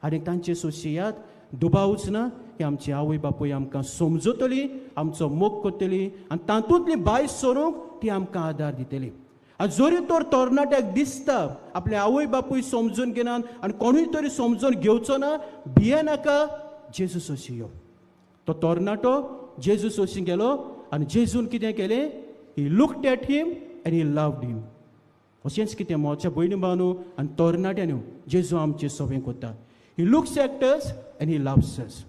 आनी तांचे सोशियात. दुबावच ना की आमची आवय बापूय आमकां समजतली, आमचो मोग करतली आनी तातूंतली भायर सरूंक ती आमकां आदार दितली. आनी जरी तर तरणाट्याक दिसता आपले आवय बापूय समजून घेनात आनी कोणूय तरी समजून घेवचो ना, भियेनाका, जेजू सोशी यो. तो तरणाटो जेजू सोशी गेलो आनी जेजून कितें केलें, he looked at him and he loved him. अशेंच कितें म्हज्या भयणी भावनो आनी तरणाट्यांनी जेजू आमचें सोबें करता. He looks at us and he loves us.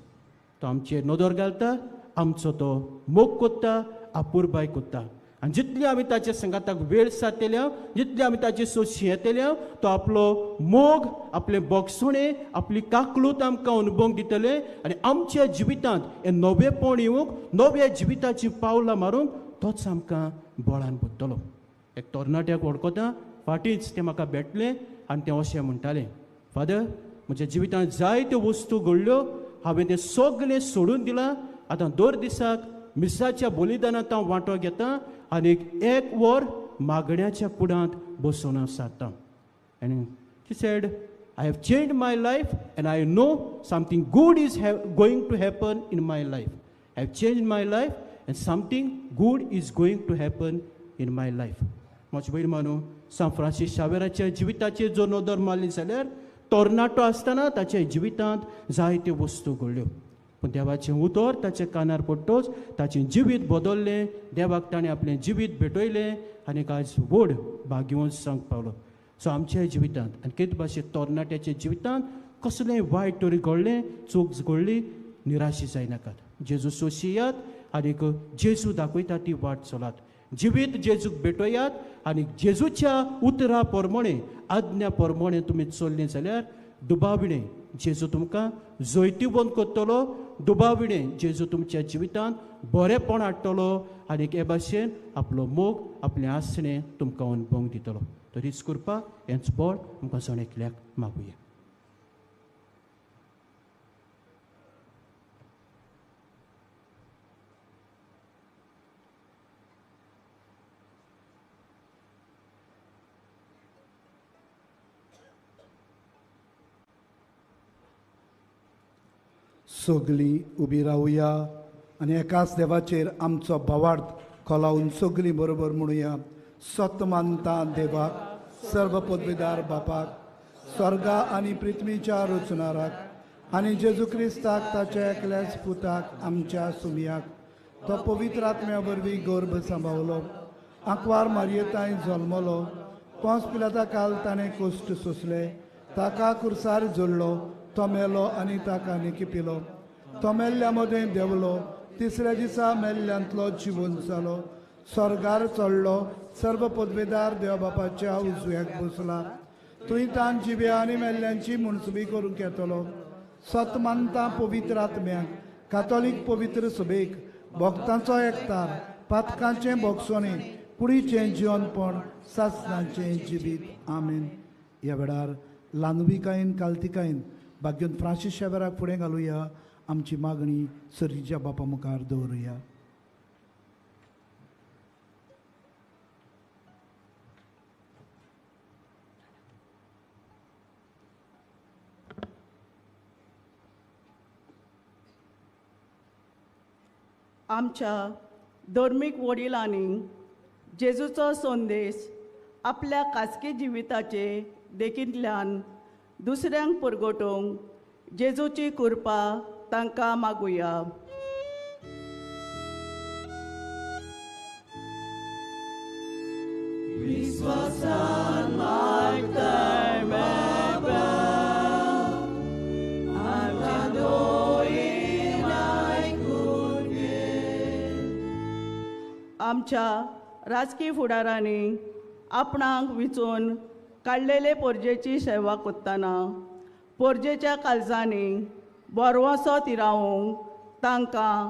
तो आमचेर नदर घालता, आमचो तो मोग करता, अपुरबाय करता. आनी जितली आमी ताच्या संगाताक वेळ सारतल्या, जितली आमी ताचे सोशी येतल्या, तो आपलो मोग, आपलें बोगसणें, आपली काकलूत आमकां अनुभवंक दितले आनी आमच्या जिवितांत हें नवेपण येवंक, नव्या जिविताची पावलां मारूंक तोच आमकां बळान पडटलो. एक तरणाट्याक वळखता, फाटींच तें म्हाका भेटलें आनी तें अशें म्हणटालें, फादर म्हज्या जिवितांत जायत्यो वस्तू घडल्यो, हांवें तें सगळें सोडून दिलां, आतां दर दिसाक मिसाच्या बलिदानांत हांव वांटो घेता आनी एक वर मागण्याच्या कुडांत बसून हांव सारता. And she said, I have changed my life and I know something good is going to happen in my life. I have changed my life and something good is going to happen in my life. म्हजे भयण मानू, सांत Francis शावेराच्या जिविताचेर जर नदर मारली जाल्यार तरणाटो आसतना ताच्या जिवितांत जायत्यो वस्तू घडल्यो, पूण देवाचें उतर ताच्या कानार पडटोच ताचें जिवीत बदल्लें. देवाक ताणें आपलें जिवीत भेटयलें आनी आयज व्हड भाग्यवंत जावंक पावलो. सो आमच्या जिवितांत आनी कितें भाशेन तरणाट्याच्या जिवितांत कसलें वायट तरी घडलें, चूक घडली, निराशी जायनाकात. जेजू सोशियात आनी जेजू दाखयता ती वाट चलात. जिवीत जेजूक भेटयात आनी जेजूच्या उतरा प्रमाणे, आज्ञा प्रमाणे तुमी चल्लीं जाल्यार दुबाविणें जेजू तुमकां जैतिवंत करतलो. दुबाविणें जेजू तुमच्या जिवितांत बरेंपण हाडटलो आनी हे भाशेन आपलो मोग, आपलें आसणें तुमकां अनुभवंक दितलो. तरीच करपा हेंच बळ आमकां जण एकल्याक मागुया. सगळीं उबी रावया आनी एकाच देवाचेर आमचो भावार्थ खोलावन सगळीं बरोबर म्हणुया. सत मानता देवाक, सर्व पदवीदार बापाक, स्वर्गा आनी पृथ्वीच्या रचणाराक आनी जेजू क्रिस्ताक ताच्या एकल्याच पुताक आमच्या सुमयाक, तो पवित्र आत्म्या वरवीं गर्भ सांबावलो, आंकवार मारयेताय जल्मलो, पोंस पिलाता काल ताणें कश्ट सोंसले, ताका कुर्सार जोडलो, तो मेलो आनी ताका निकिपिलो, तो मेल्ल्या मदें देंवलो, तिसऱ्या दिसा मेल्ल्यांतलो जिवन जालो, स्वर्गार चडलो, सर्व पदवेदार देव बापाच्या उजव्याक बसला, थंय तान जिव्या आनी मेल्ल्यांची मुनसुबी करूंक येतलो. सत मानता पवित्र आत्म्याक, कातोलीक पवित्र सभेक, भक्तांचो एकतार, पातकांचें भोगसणें, कुडीचें जिवनपण, सासणाचें जिवीत. आमेन. ह्या वेळार लानविकायेन कालतिकायेन भाग्योन फ्रांसीस शावेराक फुडें घालुया. आमची मागणी सर्गीच्या बापा मुखार दवरुया. आमच्या धर्मीक वडिलांनी जेजूचो संदेश आपल्या खाजगी जिविताचे देखींतल्यान दुसऱ्यांक परगटोवंक जेजूची कृपा तांकां मागुया. विश्वासान मागताय बाबा, आमच्या राजकीय फुडारांनी आपणाक विचून काडलेले पोरजेची सेवा करतना पोरजेच्या काळजांनी बरवसो तिरावंक तांकां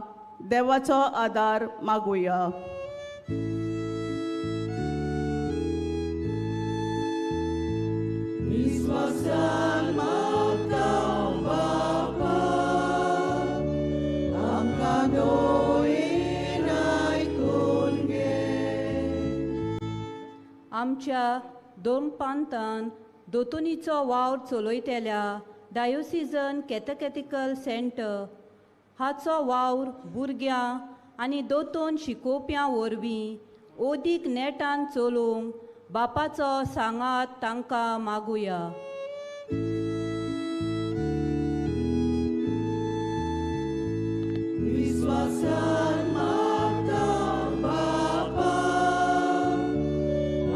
देवाचो आदार मागुया. विश्वासान मागता बापा, आमकां दोळेन आयकून घे. आमच्या दोन पांतान दोतोनीचो वावर चलयतल्या डायोसिजन कॅथकॅटिकल सेंटर हाचो वावर भुरग्यां आनी दोतोन शिकोवप्यां वरवीं ओदीक नेटान चलोवंक बापाचो सांगात तांकां मागुया. विश्वासान मागता बापा,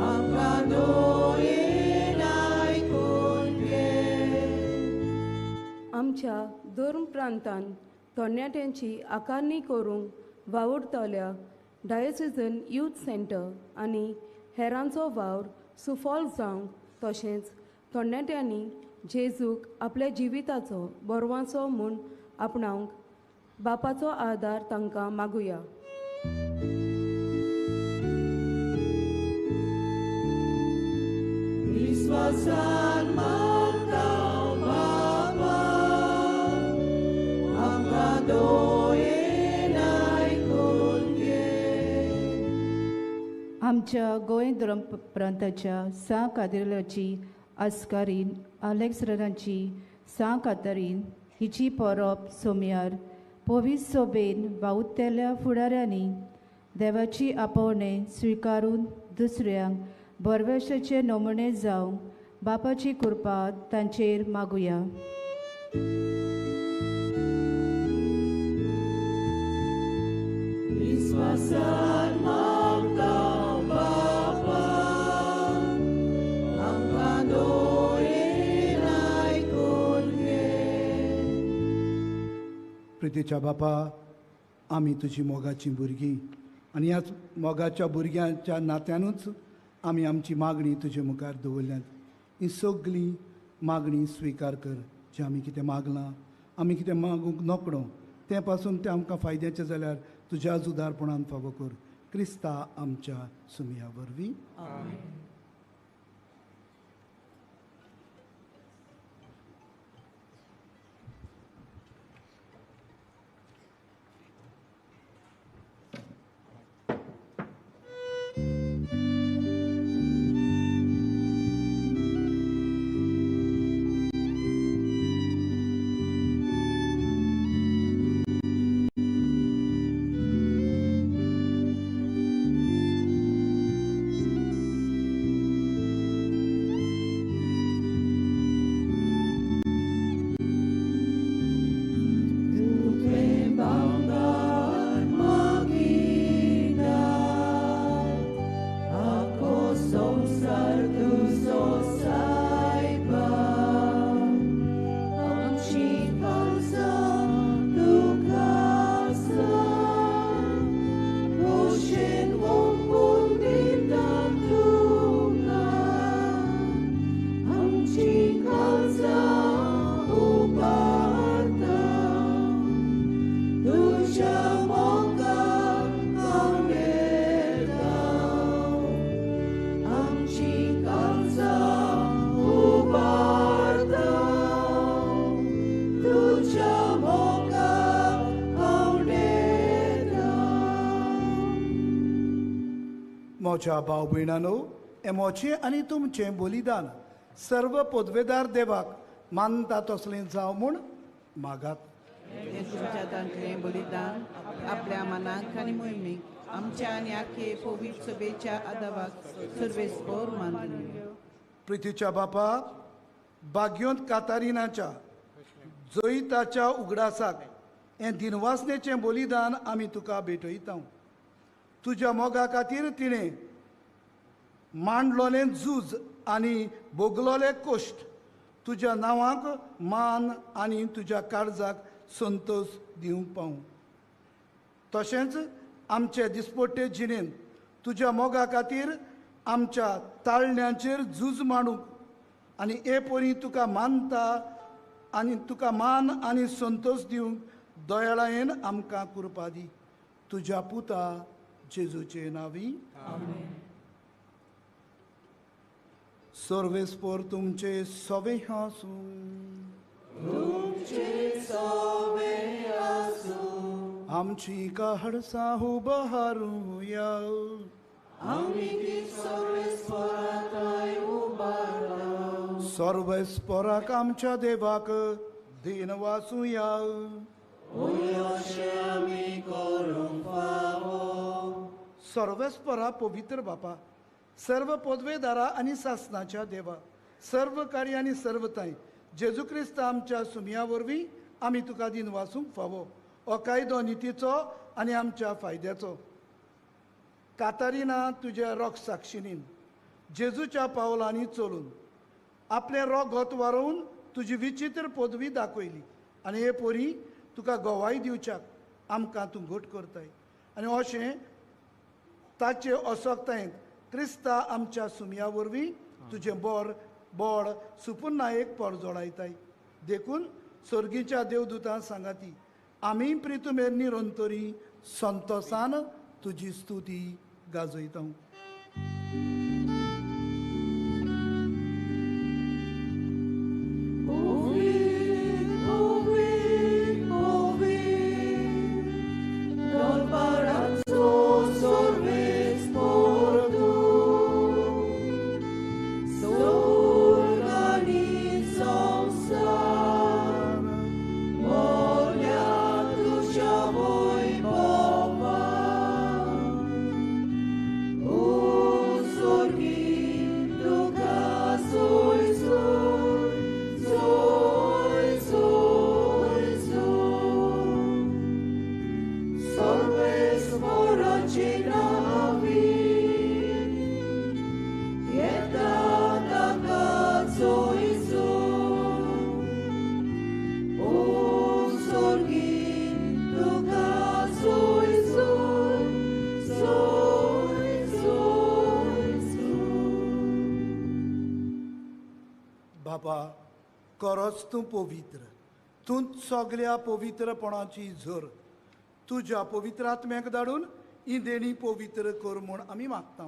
आमकां दोळेन आयकून घे. आमच्या धर्म प्रांतान तरणाट्यांची आकारणी करूंक वावुरतल्या डायोसिजन यूथ सेंटर आनी हेरांचो वावर सुफल जावंक तशेंच तरणाट्यांनी जेजूक आपल्या जिविताचो बरवाचो म्हूण आपणावंक बापाचो आदार तांकां मागुया. विश्वासान मागता बापा, आमकां दोळेन आयकून घे. आमच्या गोंय धर्म प्रांताच्या सां कादेर्लाची आस्कारीन आलेक्सराची सां कातारीन हिची परब सोमयार पवीस सोबेन वावुरतल्या फुडाऱ्यांनी देवाची आपोवणें स्विकारून दुसऱ्यांक बरवेशाचे नमुने जावंक बापाची कृपा तांचेर मागुया. विश्वासान मागता बापा, आमकां दोळेन आयकून घे. प्रितीच्या बापा, आमी तुजी मोगाचीं भुरगीं आनी ह्याच मोगाच्या भुरग्यांच्या नात्यानूच आमी आमची मागणी तुजे मुखार दवरल्यात. ही सगळी मागणी स्विकार कर. जें आमी कितें मागलां, आमी कितें मागूंक नकळो तें पासून तें आमकां फायद्याचें जाल्यार तुज्या जुदारपणान फावो कर. क्रिस्ता आमच्या सुमया वरवीं. म्हज्या भाव भयणानो, हें म्हजें आनी तुमचें बलिदान सर्व पदवेदार देवाक मानता तसलें जावं म्हूण मागात. तुमच्या तांतलें बलिदान आपल्या मनाक आनी मोहिमेक आमच्या आनी आखे पवित्र सभेच्या आदावाक सर्वेस्पोर मानले. प्रितीच्या बापा, बाग्योंत कातारिनाच्या जैताच्या उगडासाक हें दिनवासनेचें बलिदान आमी तुका भेटयता. तुज्या मोगा खातीर तिणें मांडलोलें झूज आनी भोगलोले कश्ट तुज्या नांवाक मान आनी तुज्या काळजाक संतोष दिवंक पावूं. तशेंच आमचे दिसपट्टे जिणेंत तुज्या मोगा खातीर आमच्या ताळण्यांचेर झूज मांडूंक आनी हे परी तुका मानता आनी तुका मान आनी संतोश दिवंक दयाळायेन आमकां कृपा दी. तुज्या पुता जेजूचे नांवी आमेन. सर्वेस्पोर तुमचे सवे आसूं. तुमचे सवे आसूं. आमची कहडसा उबारुया. आमी ती सर्वेस्पोराक उबारता. सर्वेस्पोराक आमच्या देवाक दीन वासुया. सर्वेस्परा पवित्र बापा, सर्व पदवेदारा आनी सासनाच्या देवा, सर्व कार्य आनी सर्वताय जेजू क्रिस्त आमच्या सुमया वरवीं आमी तुका दीन वासूंक फावो. हो कायदो नितीचो आनी आमच्या फायद्याचो. कातारिना तुज्या रोग साक्षिणीन जेजूच्या पावलांनी चलून आपलें रोगत वारोवन तुजी विचित्र पदवी दाखयली आनी हे पोरी तुका गवाय दिवच्याक आमकां तूं घट करताय. आनी अशें ताचे असक्तायेंत क्रिस्ता आमच्या सुमया वरवीं तुजें बोर बोड सुपुन्ना एक परजोडायताय. देखून सर्गीच्या देवदूतां सांगाती आमी प्रितुमेर निरंतरी संतोसान तुजी स्तुती गाजयता. खरोच तूं पवित्र, तूं सगल्या पवित्रपणाची झर. तुज्या पवित्र आत्म्याक धाडून ही देणी पवित्र कर म्हूण आमी मागता.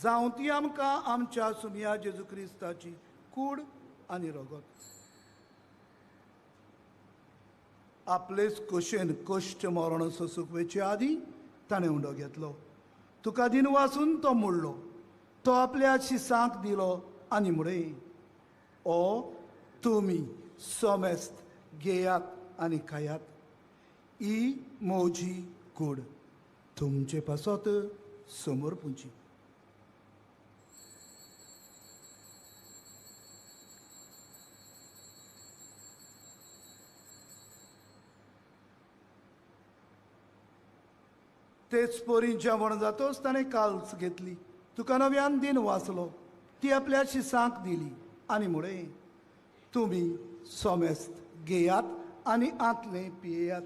जावं ती आमकां आमच्या सुमया जेजू क्रिस्ताची कूड आनी रगत. आपलेच कशेन कश्ट मरण सोसूंक वेचे आदीं ताणें उंडो घेतलो. तुका दिन वासून तो मोडलो, तो आपल्या शिसांक दिलो आनी म्हळें, ओ तुमी समेस्त घेयात आनी खायात, ही म्हजी कूड तुमचे पासत समर्पूची. तेच परी जेवण जातोच ताणें काल्स घेतली, तुका नव्यान दिन वाचलो, ती आपल्या शिसांक दिली आनी म्हळें, तुमी समेस्त घेयात आनी आंतलें पियेयात,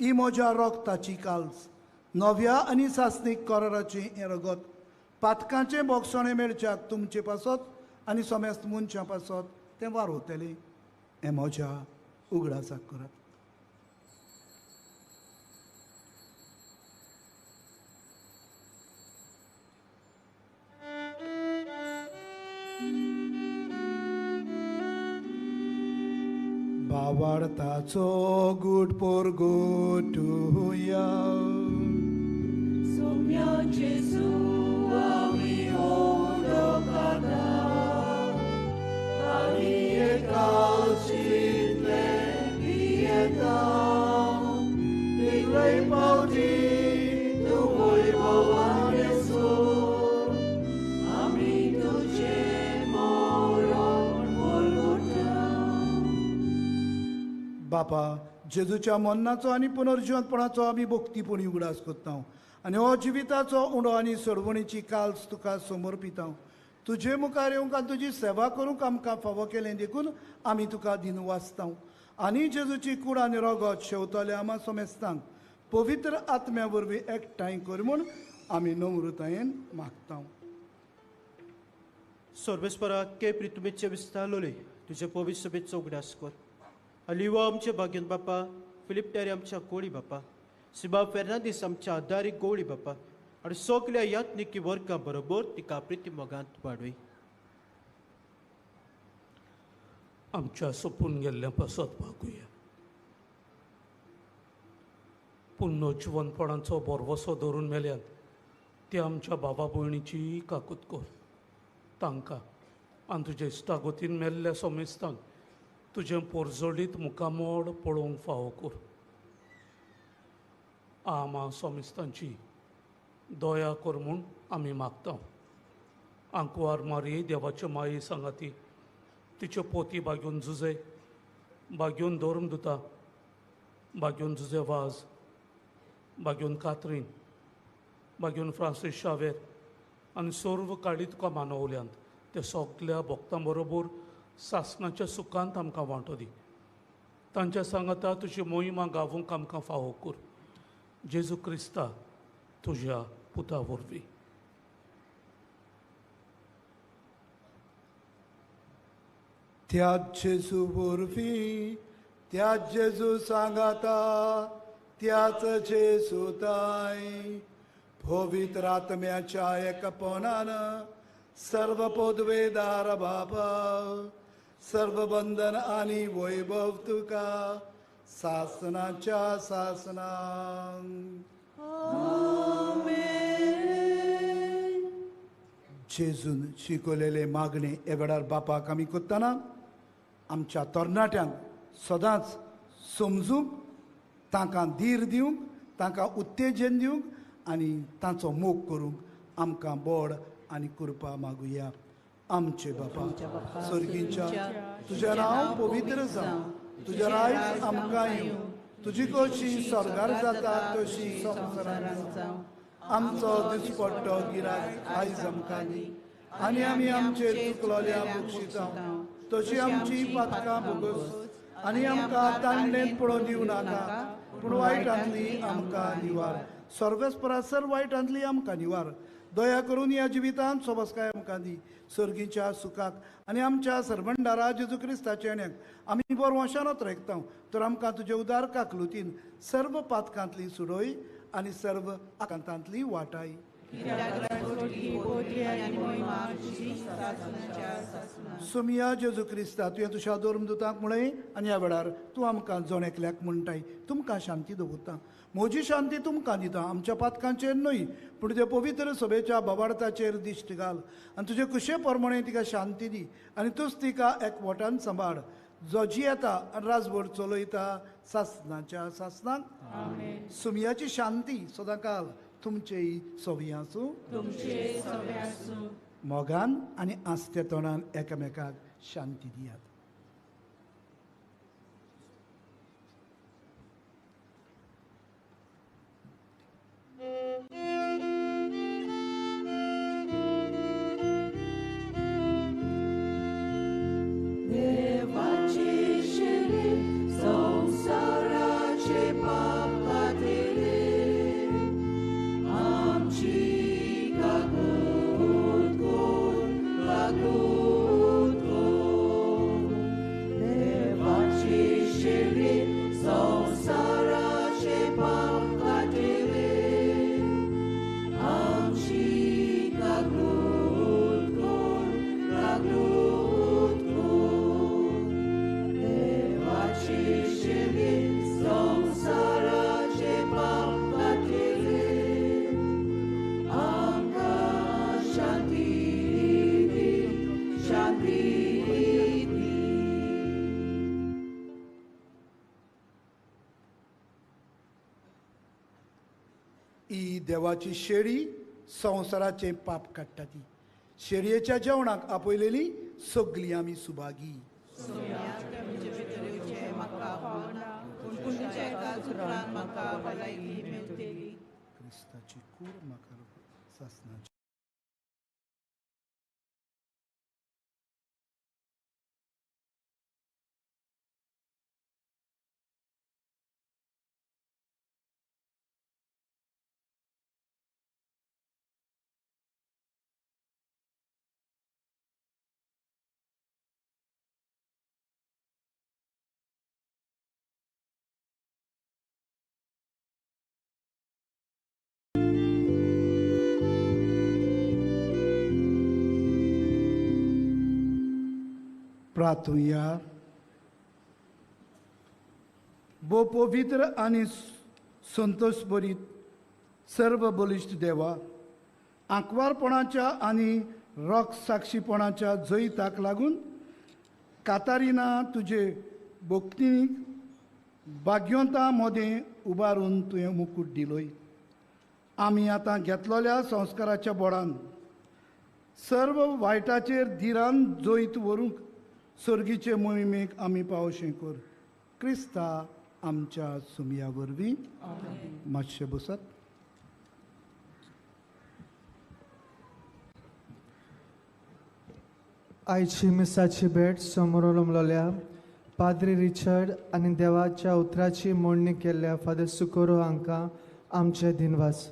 ही म्हज्या रगताची काल्स, नव्या आनी सासणीक कराराचें हें रगत, पातकांचें बोगसणें मेळच्याक तुमचे पासत आनी समेस्त मनशां पासत तें वारोवतलें. हें म्हज्या उगडासाक करात. बावाडताचो गुड पोरगोटुया सुम्या जेजू आमी ओडोकाता आनी एकावचीतले पियेता तितले पावटी तुवय भोवान येसो आमी तुजे मोरोन पोरगोटा. बापा, जेजूच्या मरणाचो आनी पुनर्जिवंतपणाचो आमी भक्तीपणी उगडास करता आनी हो जिविताचो उंडो आनी सोडवणीची काल्स तुका समर्पिता. तुजे मुखार येवंक आनी तुजी सेवा करूंक आमकां फावो केलें देखून आमी तुका दिनवासता. आनी जेजूची कूड आनी रगत शेवतले आमा समेस्तांक पवित्र आत्म्या वरवीं एकठांय कर म्हूण आमी नम्रतायेन मागता. सर्वेस्परा के प्रितुमेचे विस्तारलोले तुजे पवित्र सभेचो उगडास कर. अलिवा आमचे भाग्यन बापा, फिलिप टेरी आमच्या गोळी बापा, सिबा फेर्नांदीस आमच्या आदारी गोळी बापा आनी सगल्या यात्निकी वर्गां बरोबर तिका प्रिती मोगांत वाडय. आमच्या सोपून गेल्ल्या पासत मागुया. पुण्य जिवनपणाचो भरवसो धरून मेल्यात ते आमच्या बाबा भयणीची काकूत कर. तांकां आनी तुजे इश्टागतीन मेल्ल्या सोमेस्तांक तुजें पोरजोडीत मुखामोड पळोवंक फावो कर. आमा सोमेस्तांची दया कर म्हूण आमी मागता. आंकवार मारये देवाचे माये सांगाती तिच्यो पोती बागेवन जुजे, बागेवन धर्म दुता, बागेवन जुजे वाज, बागेवन कात्रीन, बागेवन फ्रांसीस शावेर आनी सर्व काळी तुका मानवल्यांत ते सगल्या भक्तां बरोबर सासणाच्या सुखांत आमकां वांटो दी. तांच्या सांगाता तुजी मोहिमा गावूंक आमकां फावो कर. जेजू क्रिस्ता तुज्या पुता वरवीं. त्या जेजू वरवीं, त्या जेजू सांगाता, त्याच जेजू ताय पवित्र आत्म्याच्या एकपणान सर्व पदवेदार बापा, सर्व बंधन आनी वैभव तुका सासनाच्या सासनां. जेजून शिकवलेले मागणे हे वेळार बापाक आमी करतना आमच्या तरणाट्यांक सदांच समजूंक, तांकां धीर दिवंक, तांकां उत्तेजन दिवंक आनी तांचो मोग करूंक आमकां बोड आनी कृपा मागुया. आमचे बापा सर्गीच्या, तुजें नांव पवित्र जावं, तुजें रायज आमकां येवं, तुजी कशी स्वर्गार जाता तशी संवसारांत जावं. आमचो दिसपट्टो गिरायक आयज आमकां दी आनी आमी आमचेर चुकलोल्या बक्षिता तशी आमची पातकां भोगस आनी आमकां तांडलेंत पळोवन दिवं नाका, पूण वायटांतली आमकां निवार. सर्वेस्परा सर वायटांतली आमकां निवार. दया करून ह्या जिवितांत सोबसकाय आमकां दी. सर्गीच्या सुखाक आनी आमच्या सर्वंडारा जेजू क्रिस्ताच्या येण्याक आमी बरवंशानत रेखता तर आमकां तुजे उदार काकलुतीन सर्व पातकांतली सुडय आनी सर्व आकांतांतली वाटाय. सोमिया जेजू क्रिस्ता, तुवें तुज्या धर्मदूतांक म्हळें आनी ह्या वेळार तूं आमकां जण एकल्याक म्हणटाय, तुमकां शांती दवरता, म्हजी शांती तुमकां दिता. आमच्या पातकांचेर न्हय पूण तुज्या पवित्र सभेच्या बवार्थाचेर दिश्ट घाल आनी तुजे कुशे प्रमाणे तिका शांती दी आनी तूंच तिका एकवटान सांबाळ, जो जियेता आनी राजभर चलयता सासनाच्या सासनाक. सुमियाची शांती सदांकाल तुमचेय सोबी आसूं. मोगान आनी आस्ते तोंडान एकामेकाक शांती दियात. देवाची शिरी संवसाराचे पाप काडले, आमची काकूत कर, काकूत कर. देवाची शिरी संवसाराचे पाप काडले, आमची काकूत कर, काकूत कर. देवाची शिरी संवसाराचे पाप काडले, आमकां शांती दी, शांती दी. ही देवाची शेळी संवसाराचें पाप काडटा. ती शेळयेच्या जेवणाक आपयलेली सगळीं आमी सुभागी. क्रिस्ताची कूड म्हाका सासनाची. प्रार्थुया. भोव पवित्र आनी संतोश बरीत सर्व बलिश्ट देवा, आंकवारपणाच्या आनी रोख साक्षीपणाच्या जैताक लागून कातारिना तुजे भक्तीक भाग्यवंता मदें उबारून तुवें मुकूट दिलोय. आमी आतां घेतलेल्या संस्काराच्या बोडान सर्व वायटाचेर धिरान जैत व्हरूंक सर्गीचे मोहिमेक आमी पावशें कर. क्रिस्ता आमच्या सुमया वरवीं. मातशें बसात. आयची मिसाची भेट समोर उलयल्या पाद्री रिचर्ड आनी देवाच्या उतराची मोडणी केल्ल्या फादर सुकोरो हांकां आमचे दिनवास.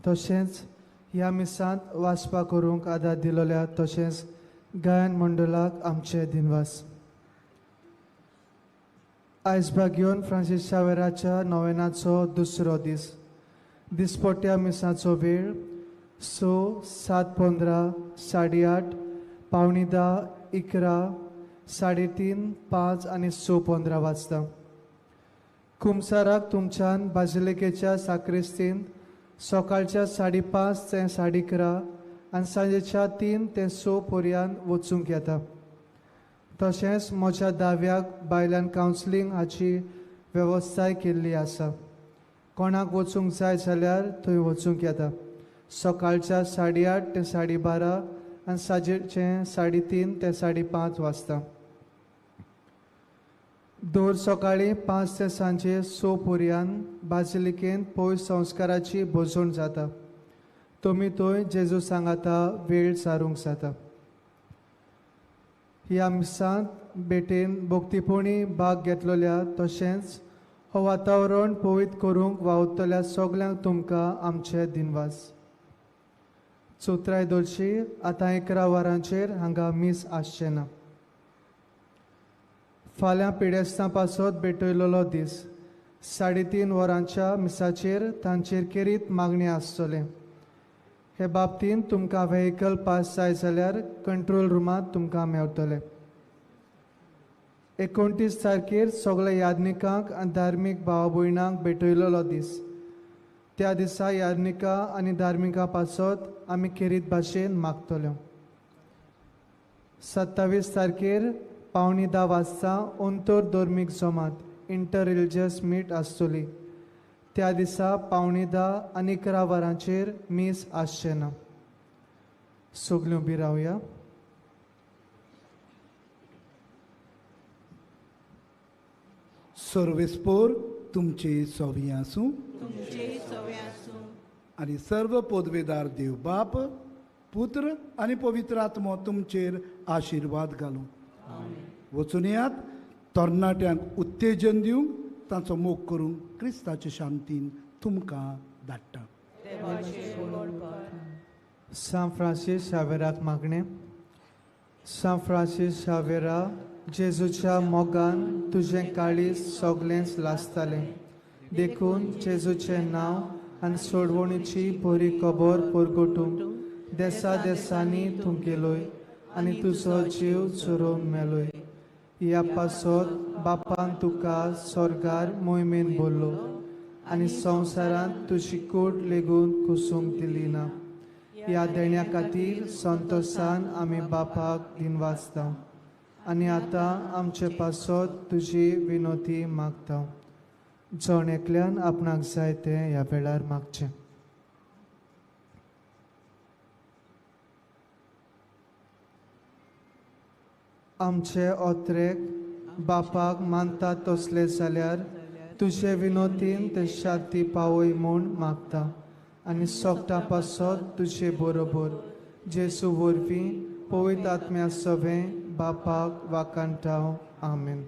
तशेंच ह्या मिसांत वाचपा करूंक आदार दिलोल्या तशेंच गायन मंडळाक आमचे दिनवास. आयज भाग्योन फ्रांसीस शावेराच्या नोवेनाचो दुसरो दीस. दिसपट्ट्या मिसाचो वेळ 6, 7:15, 8:30, 9:45, 11, 3:30, 5 आनी 6:15 वाजता. कुमसाराक तुमच्यान बाजिलिकेच्या साक्रिस्तींत सकाळच्या 5:30 ते 11:30 आनी सांजेच्या 3 ते 6 पर्यंत वचूंक येता. तशेंच म्हज्या दाव्याक बायलां कावन्सिलींग हाची वेवस्थाय केल्ली आसा. कोणाक वचूंक जाय जाल्यार थंय वचूंक येता. सकाळच्या 8:30 ते 12:30 आनी सांजेचें 3:30 ते 5:30 वाजता. दर सकाळीं 5 ते सांजे 6 पर्यंत बाजिलिकेंत पयस संस्काराची भोजवण जाता. तुमी थंय जेजू सांगाता वेळ सारूंक जाता. ह्या मिसांत भेटेन भक्तीपणी भाग घेतलेल्या तशेंच हो वातावरण पवित्र करूंक वावुरतल्या सगल्यांक तुमकां आमचे दिनवास. चौथराय दर्शी आतां 11 वरांचेर हांगा मीस आसचें ना. फाल्यां पिडेस्तां पासत भेटयलेलो दीस. 3:30 वरांच्या मिसाचेर तांचेर खेरीत मागणी आसतलें. हे बाबतींत तुमकां व्हेकल पास जाय जाल्यार कंट्रोल रुमांत तुमकां मेळटलें. 29 तारखेर सगळ्या याज्ञिकांक आनी धार्मीक भाव भयणांक भेटयलेलो दीस. त्या दिसा याज्ञिकां आनी धार्मिकां पासत आमी खेरीत भाशेन मागतल्यो. 27 तारखेर 9:45 वाजता अंतर धर्मीक जमात इंटर रिलिजियस मीट आसतली. त्या दिसा 9:45 आनी 11 वरांचेर मीस आसचें ना. सगल्यो उबी रावया. सर्वेस्पोर तुमचे सवी आसूं आनी सर्व पदवेदार देव बाप, पुत्र आनी पवित्र आत्मो तुमचेर आशिर्वाद घालूं. वचून येयात, तरणाट्यांक उत्तेजन दिवंक, तांचो मोग करूंक क्रिस्ताचे शांतीन तुमकां धाडटा. सांत फ्रांसीस शावेराक मागणें. सांत फ्रांसीस शावेरा, जेजूच्या मोगान तुजें काळीज सगळेंच लासतालें, देखून जेजूचें नांव आनी सोडवणीची बरी खबर परगटूंक देसा देसांनी तूं गेलोय आनी तुजो जीव चोरोवन मेलोय. ह्या पासत बापान तुका स्वर्गार मोहिमेन बोल्लो आनी संवसारांत तुजी कूड लेगून कुसूंक दिली ना. ह्या देण्या खातीर संतोसान आमी बापाक दिनवासता आनी आतां आमचे पासत तुजी विनोती मागता. जण एकल्यान आपणाक जाय तें ह्या वेळार मागचें. आमचे ओत्रेक बापाक मानता तसले जाल्यार तुजे विनोतीन ते शांती पावय म्हूण मागता आनी सोगटा पासत तुजे बरोबर जेसू वरवीं पवित्र आत्म्या सवें बापाक वाकांटाव. आमेन.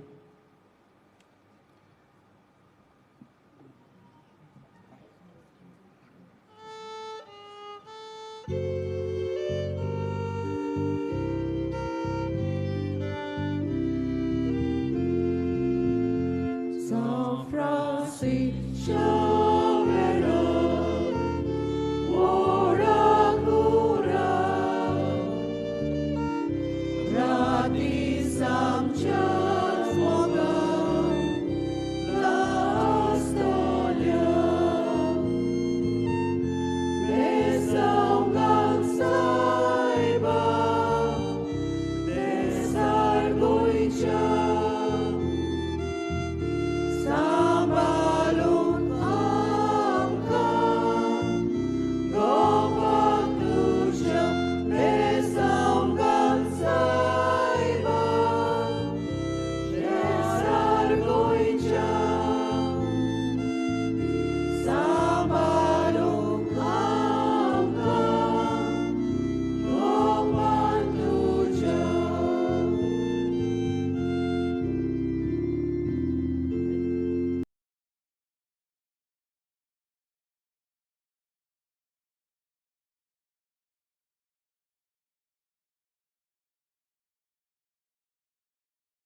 San Francisco.